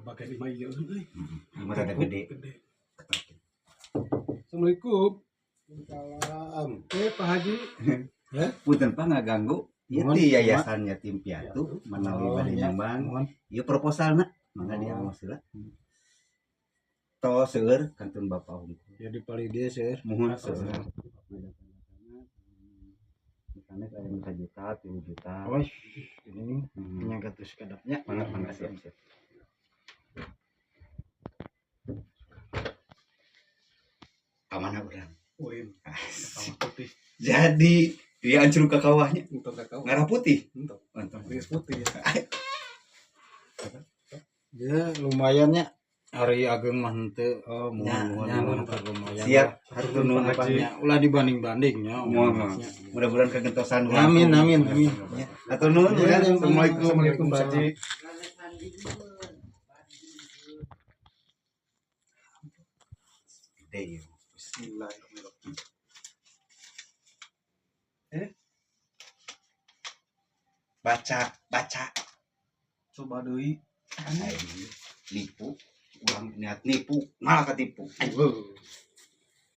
Bagian imah ieu euy. Imah rada gede. Gede. Assalamualaikum. Salam. Pak Haji. Punten, Pak, ngaganggu. Ieu Mohon, ti Yayasan Yatim Piatu menawi Oh, bade nya. nyumbang. Mohon. Ieu proposalna, mangga diaos heula. Tos seueur kantun Bapak hungkul. Ya di paling dia seueur. Muhun, seueur. Misalnya aya nu 1 juta, 3 juta. Oh, ini nya gatus kedapnya. Mangga, mangga, siap, siap. Kamana urang? Uin. Kawah putih. Jadi dia ancur ke kawahnya. Untuk kakao. Ngarah putih. Untuk. Mantap. Geus putih. Ya lumayan nya. Ari ageng mah henteu. Oh, Nya, muhun, nya muhun, mantap lumayan. Siap. Lah. Hatur nuhun, Pak. Nya, ulah dibanding-banding nya. Muhun. Mudah-mudahan kagentosan. Amin, amin, amin. Ya. Hatur nuhun, Ya, ya. ya. Assalamualaikum. Assalamualaikum, Pak Haji. Gede ya. Bismillahirrahmanirrahim. Baca, baca. Coba deui. Aing nipu, urang niat nipu, malah ketipu. Heuh.